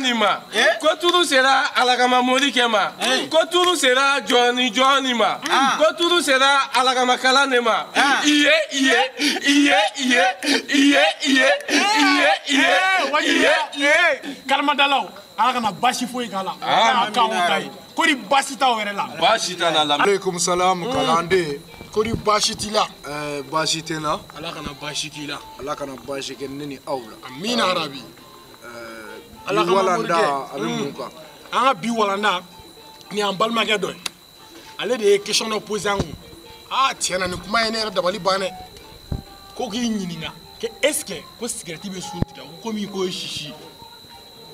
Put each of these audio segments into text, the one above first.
nin ma, ko turu sera Alakama morikɛ ma, ko turu sera jɔni jɔni ma, ko turu sera Alakama kalan de ma. Iye iye iye iye iye iye iye iye iye. Karamadalaw, Ala kana baasi foyi k'a la. Ala k'an ta ye. Ko ni baasi t'aw yɛrɛ la. Baasi t'a la. Aleykum salam kalanden. Ko ni baasi t'i la. Baasi tɛ n na. Ala kana baasi k'i la. Ala kana baasi kɛ ne ni aw la. Amina yarabi. Ala kana walanda a bɛ mun kan? An ka bi walanda ni y'an balimakɛ dɔ ye. Ale de ye question dɔ posé an kun. Aa tiɲɛ na nin kuma ye ne yɛrɛ dabali ban dɛ. Ko k'i ɲininka ko est ce que ko sigɛrɛti bɛ sun tigɛ? Ko komi k'o ye sisi ye.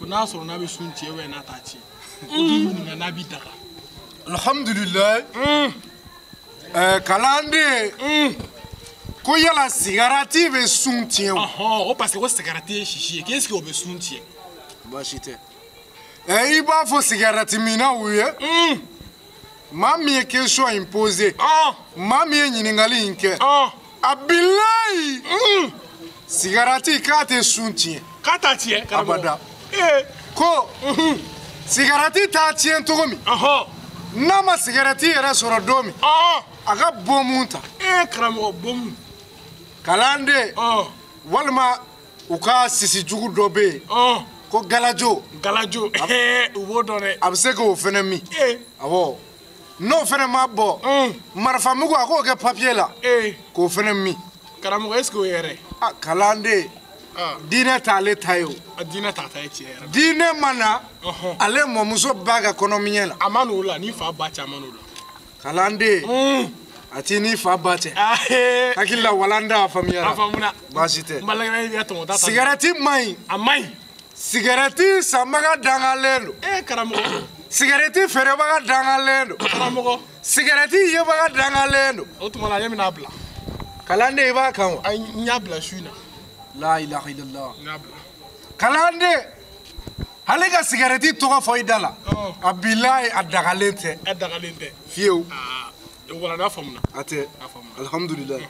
Ko n'a sɔrɔ n'a bɛ sun tiɲɛ ou n'a t'a tiɲɛ. Ko k'i ɲininka n'a b'i daga. Alhamdulilayi. Kalanden. Ko yala sigarati bɛ sun tiɲɛ o? Ɔhɔn, o parce que ko sigarati ye sisi ye, qu'est-ce que o bɛ sun tiɲɛ? Baasi tɛ. I b'a fɔ sigarati minnaw ye. Maa min ye question in posé. Maa min ye ɲininkali in kɛ. A bilayi. Sigarati k'a tɛ sun tiɲɛ. K'a t'a tiɲɛ karamɔgɔ. Abada. Ko sigarati t'a tiɲɛ cogo min. N'a ma sigarati yɛrɛ sɔrɔ don min. A ka bomu ta. Karamɔgɔ bomu. Kalanden. Walima u ka sisi jugu dɔ bɛ yen. Ko galajo. Galajo u b'o dɔn dɛ. A bɛ se k'o fɛnɛ min. Awɔ. N'o fɛnɛ ma bɔ. Marifamugu a k'o kɛ papiye la. K'o fɛnɛ min. Karamɔgɔ est ce que o yɛrɛ? A kalanden. Diinɛ t'ale ta ye o. Diinɛ t'a ta ye tiɲɛ yɛrɛ. Diinɛ ma na. Ale mɔmuso ba ka kɔnɔmiɲɛ la. A ma n'o la ni fa ba cɛ a ma n'o la. Kalanden. A t'i ni fa ba cɛ. Hakili la walanda a faamuyara. A faamuna. Baasi tɛ. N balimakɛ i bɛ tɔmɔ ta. Sigarɛti man ɲi. A man ɲi. Sigarɛti sanbaga dangalen don. Karamɔgɔ. Sigarɛti feerebaga dangalen don. Karamɔgɔ. Sigarɛti yebaga dangalen don. O tuma la ne bɛna bila. Kalanden i b'a kan wa? Ayi n y'a bila su in na. La ilaha illallah. N y'a bila. Kalanden. Ale ka sigarɛti tɔgɔ fɔ i da la. A bilayi a dagalen tɛ. A dagalen tɛ. Fiyewu. Walanda faamuna. A tɛ. Alhamdulilayi.